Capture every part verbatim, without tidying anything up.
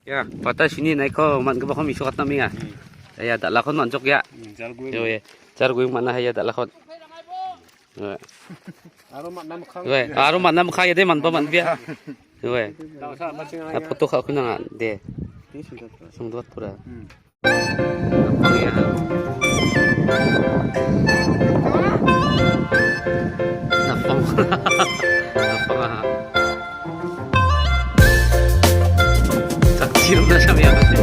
Ya, pata sini naiko man·gipako mesokatna amenga. Hmm. Ya, dal·akon man·jok ya. Hmm, jar gueng. Yo, ya. Jar gueng man·aha ya dal·akon. Ya. Aro man·na mikkang. Yo, aro man·na mikkang ya de man·ba man·bia. Yo. Dangsa matching. Ah, aya. Photo ka·na nanga de. Ini sudah. Sungduat pura. Hmm. Napang ya. Napang. Napang ah. Takdir na siya kasi.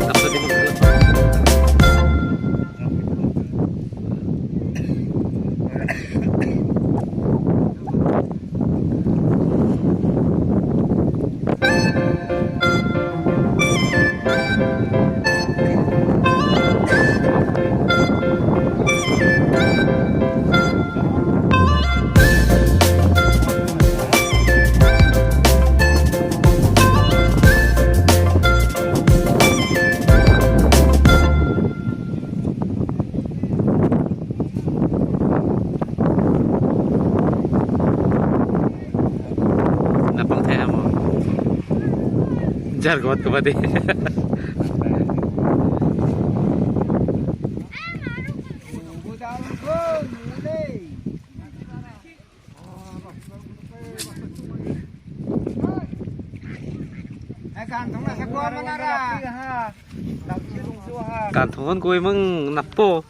Takdir di mo. Napang thai amo. Jar got ko bade. Ganthongan kue mang napo.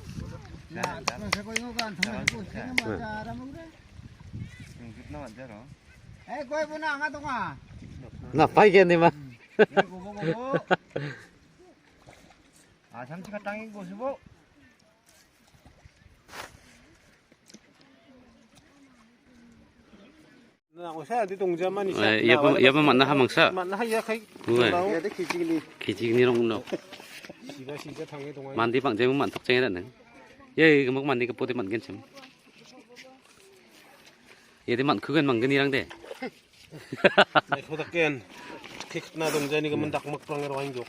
Napai ke ni ma. Asam cika tangi go sebo. Na, osa adi tongja mani sa. Eh, iya pun, iya pun man·aha mangsa. Man·aha iya kai. Ue. Iya de kijigni. Kijigni rong no. Sida sida tangi tongai. Mandi pang jeng man·tok jeng dan. Iya, iya, gemuk mandi ke putih man gen cem. Iya de man kugen manggen irang de. Naiko daken. Kik na dong jani ke mendak mak pang ero anjok.